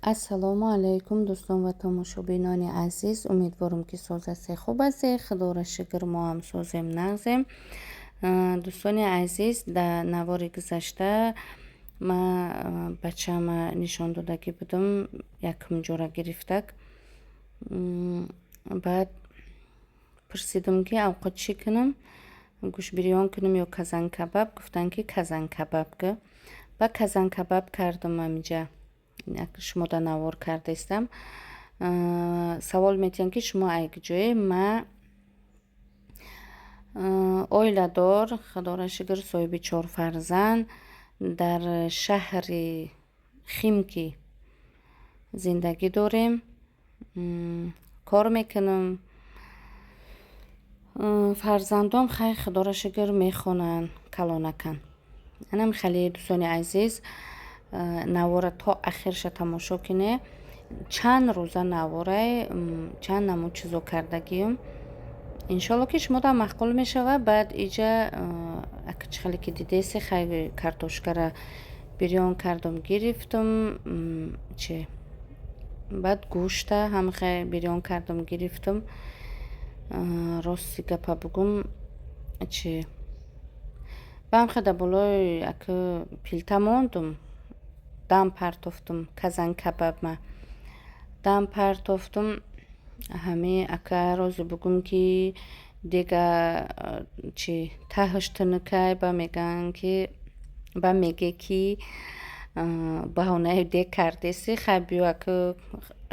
Ассалому алайкум, дӯстон ва тамошобинони азиз. Умедворам, ки соз ҳастед, хуб ҳастед. Худоро шукр, мо ҳам созем, нағзем. Дӯстони азиз, дар навори гузашта ман бачаама нишон додагӣ будам, якум ҷора гирифтак. Баъд пурсидам, ки авқот чӣ кунам, гӯштбирён кунам ё казанкабаб. Гуфтанд, ки казанкабаб ка. Баъд казанкабаб кардам, ҳаминҷа шумо дар навор кардаистам. Савол метиҳанд, ки шумо ай куҷое? Ма оиладор, худоро шукр, соҳиби чор фарзанд, дар шаҳри Химки зиндагӣ дорем, кор мекунам. Фарзандом, хай, худоро шукр, мехонанд, калонаканд. Анам хеле, дӯстони азиз, навора то ахирша тамошо кине. Чанд рӯза наворай, чанд намуд чизо кардагиюм. Иншолло, ки шумода маъқул мешавад. Баъд иҷа ака, чӣ хеле ки дидеси, хай, картошкара бирён кардам, гирифтам чи. Баъд гӯшта ҳам хай бирён кардам, гирифтам. Рости гапа бугум, чи баъд хай дар болои ака плита мондум, дам партофтум. Казанкабабма дам партофтум. Ҳами ака, рози бугум, ки дега чи таҳаш тунукай, ба мегӯянд, ки ба меге, ки баҳонаи дег кардеси. Хай, биё, ака,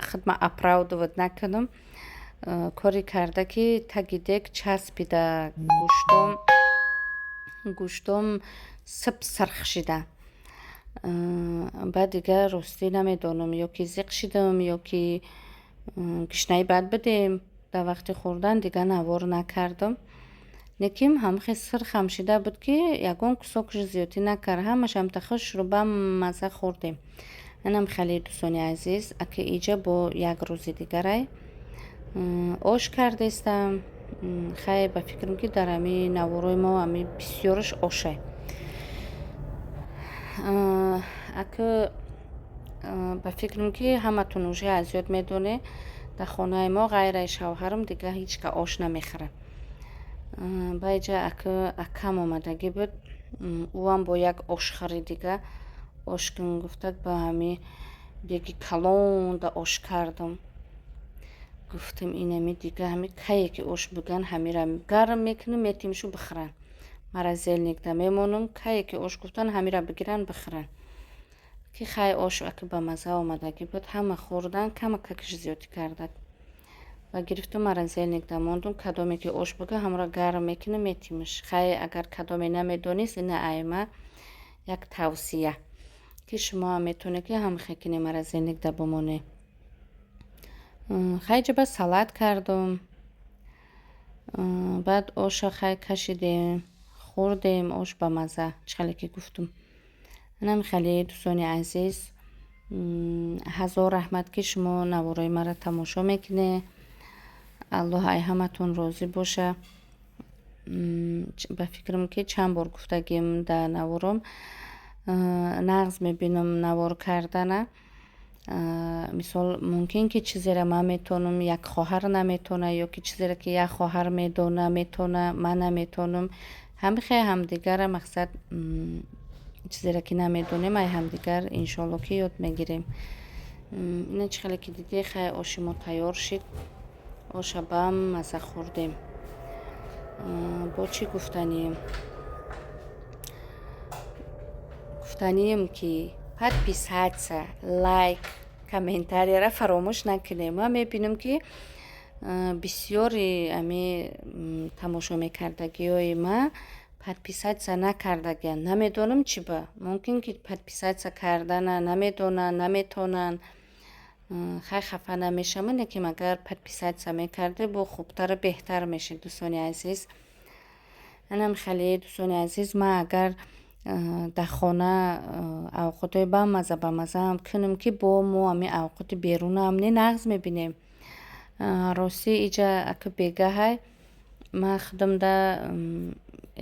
худма оправдывать накунам. Коре карда, ки таги дег часпида, гӯштом сиб сирх шида. Баъд дигар ростӣ намедонам, ё ки зиқ шидам, ё ки гушнаи бад будем дар вақти хӯрдан. Дигар навор накардам. Лекин ҳамхе сирхам шида буд, ки ягон кусокаш зиёдтӣ накард, ҳамаш ҳамта хушрӯ бамаза хӯрдем. Инам хеле, дӯстони азиз, аки иҷа бо як рӯзи дигарай ош кардестам. Хай, ба фикрам, ки дар ҳами наворои мо ҳами бисёраш ошай. Ака, ба фикрам, ки ҳаматон уже аз ёд медонед, дар хонаи мо ғайраи шавҳарам дигар ҳеҷ ка ош намехӯрад. Ба иҷа ака акам омадагӣ буд, ӯам бо як ошхӯри дига ош кун гуфтак, ба ҳами деги калон да ош кардам. Гуфтам, инами дига ҳами кае ки ош бигӯянд, ҳамира гарм мекунем, метимшу бихӯранд. Морозильникда мемонам, кае ки ош гуфтанд, ҳамира бигиранд, бихӯранд. Ки хай, ош ака бамаза омадагӣ буд, ҳама хӯрданд, камакакаш зиёдтӣ кардак. Ва гирифтум, морозильникда мондум, кадоме ки ош бигӯ, ҳамро гарм мекунем, метимаш. Хай, агар кадоме намедонист, ина айма як тавсия, ки шумоам метавонед, ки ҳамхе кунед, морозильникда бимонед. Хай, ҷаба салат кардум. Баъд оша, хай, кашидем, хӯрдем. Ош бамаза, чӣ хеле ки гуфтум. Инам хеле, дӯстони азиз, ҳазор раҳмат, ки шумо наворои маро тамошо мекунед. Аллоҳ ай ҳаматон розӣ боша. Ба фикрам, ки чанд бор гуфтагим дар навором, нағз мебинам навор кардана. Мисол, мумкин ки чизеро ман метавонам, як хоҳар наметавона, ё ки чизеро ки як хоҳар медона, метавона, ман наметавонам. Ҳамихе ҳамдигарра, мақсад, чизеро ки намедонем, ай ҳамдигар иншоалло, ки ёд мегирем. Ина чӣ хеле ки дидӣ, хай, оши мо тайёр шид. Оша бамаза хӯрдем. Бо чӣ гуфтанием? Гуфтанием, ки подписаться, лайк, комментарияра фаромӯш накунем. Ман мебинам, ки бисёри ами тамошо мекардагиҳои ма подписаться накардагианд. Намедонам, чӣ ба. Мумкин ки подписаться кардана намедонанд, наметавонанд. Хай, хафа намешавам, лекин агар подписаться мекардед, бо хубтару беҳтар мешид, дӯстони азиз. Инам хеле, дӯстони азиз, ман агар дар хона авқотҳои бамаза бамазаам кунам, ки бо мо ҳами авқоти берунаам не нағз мебинем. Ростӣ, иҷа ака бегаҳай, ман худамда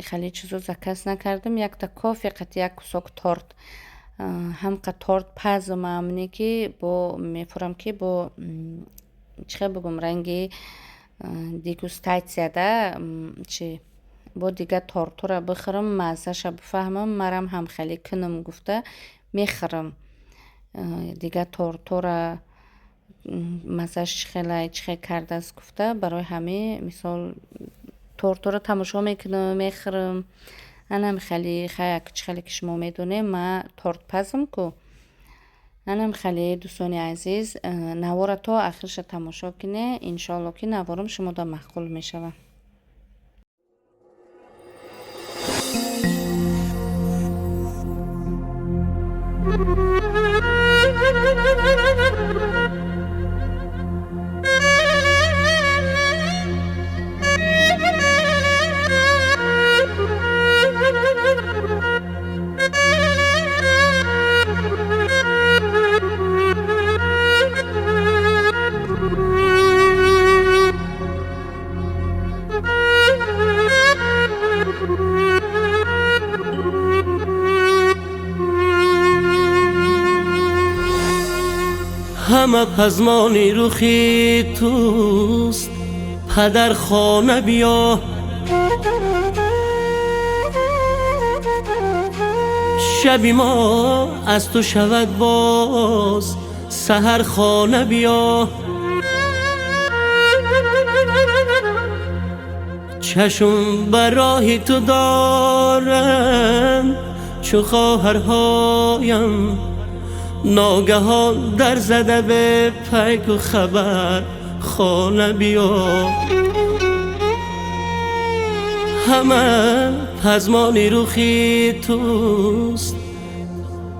хеле чизо заказ накардам, якта кофе қати як кусок торт. Ҳамқа торт пазмам, не ки бо мефурам, ки бо чӣ хел бигӯм, ранги дегустатсияда чи бо дигар тортҳоро бихӯрам, маззаша бифаҳмам, марам ҳамхелӣ кунам гуфта мехӯрам. Дигар тортҳоро маззаш чӣ хелай, чӣ хел кардааст гуфта, барои ҳамин мисол тортҳоро тамошо мекунам, мехӯрам. Анам хеле хай, чӣ хеле ки шумо медонед, ман тортпазам ку. Анам хеле, дӯстони азиз, навора то ахирша тамошо кунед, иншоалло ки наворам шумода маъқул мешавад. Ҳама пазмони рухи туст, падар, хона биё. Шаби мо аз ту шавад боз саҳар, хона биё. Чашм ба роҳи ту дорам чу хоҳарҳоям, ногаҳон дар зада бе пайку хабар, хона биё. Ҳама пазмони рухи туст,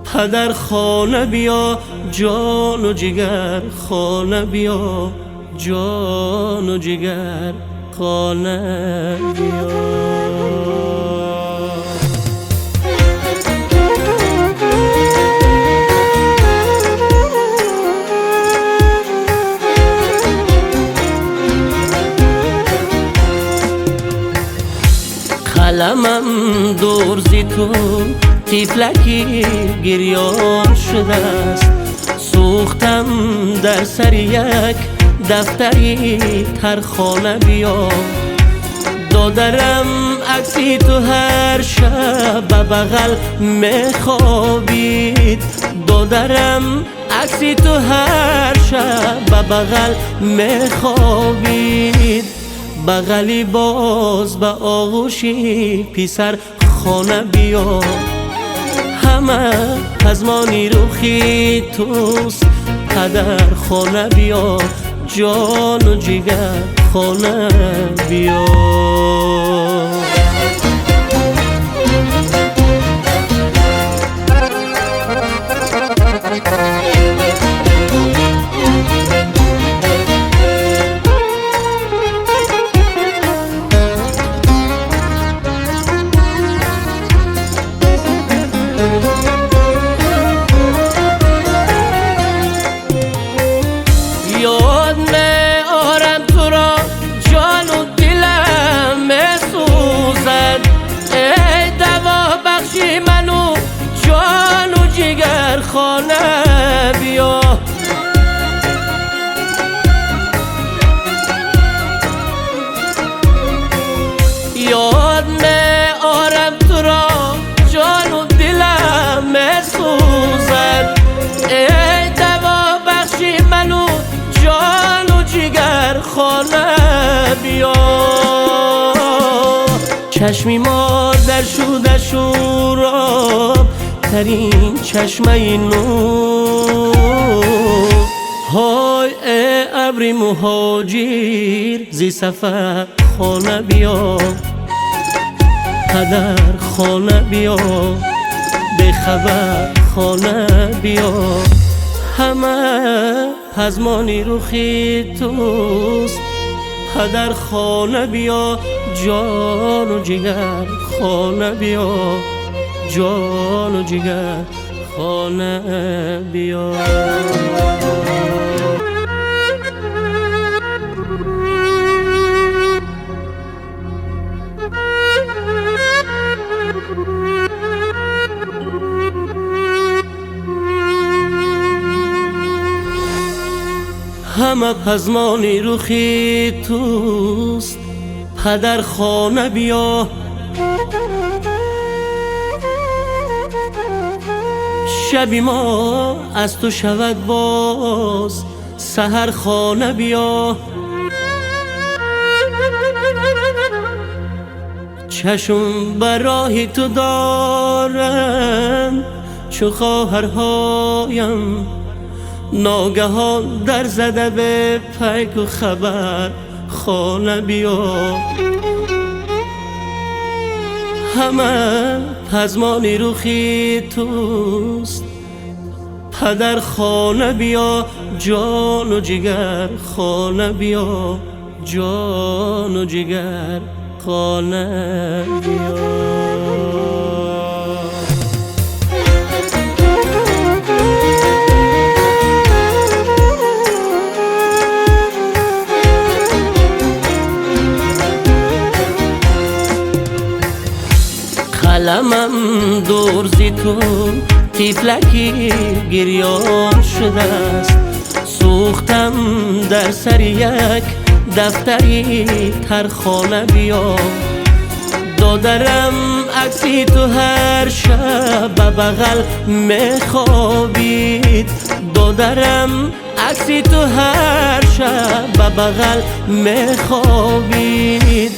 падар, хона биё. Ҷону ҷигар, хона биё, ҷону ҷигар, хона биё. Қаламам дур зи ту тифлаки гирён шудааст, сӯхтам дар сари як дафтари тархона биё. Додарам, акси ту ҳар шаб ба бағал мехобид, додарам, акси ту ҳар шаб ба бағал мехобид. Бағали боз ба оғӯши писар хона биё. Ҳама пазмони рухи туст, падар, хона биё, ҷону ҷигар, хона биё. Ёд меорам туро, ҷону дилам месӯзад, эй даво бахши ману ҷону ҷигар, хона биё. Ёд меорам туро, ҷону дилам месӯзад, эй даво бахши ману ҷону ҷигар, хона биё. Чашми модар шуда шӯроб тарин чашмаи нур. Ҳой, э абри муҳоҷир, зи сафар хона биё. Падар, хона биё, бехабар хона биё. Ҳама пазмони рухи туст, падар, хона биё, ҷону ҷигар, хона биё, ҷону ҷигар, хона биё. Ҳама пазмони рухи туст, падар хона биё. Шаби мо аз ту шавад боз, саҳар хона биё. Чашм ба роҳи ту дорам чу хоҳарҳоям, ногаҳон дар зада бе пайку хабар хона биё. Ҳама пазмони рухи туст, падар хона биё, ҷону ҷигар хона биё, ҷону ҷигар хона биё. Қаламам дур зи ту тифлаки гирён шудааст, сӯхтам дар сари як дафтари тархона биё. Додарам акси ту ҳар шаб ба бағал мехобид, додарам акси ту ҳар шаб ба бағал мехобид.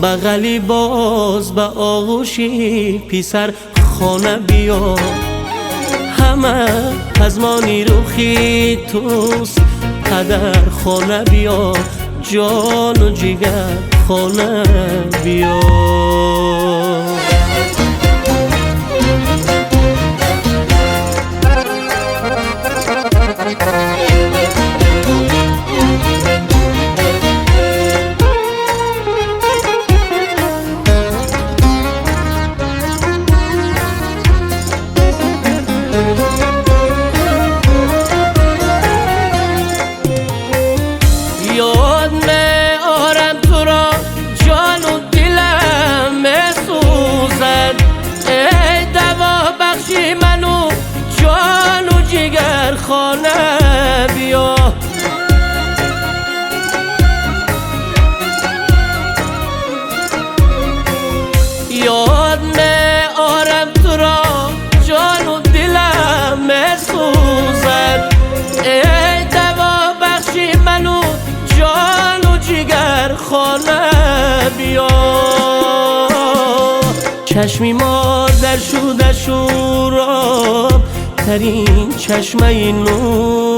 Бағали боз ба оғӯши писар хона биё. Ҳама пазмони рухи туст, падар хона биё, ҷону ҷигар хона биё. Ёд меорам туро, ҷону дилам месӯзад, эй даво бахши ману ҷону ҷигар хона биё. Ёд меорам туро, ҷону дилам месӯзад, эй даво бахши ману ҷону ҷигар хона биё. Чашми модар шуда шӯроб тарин чашмаи нур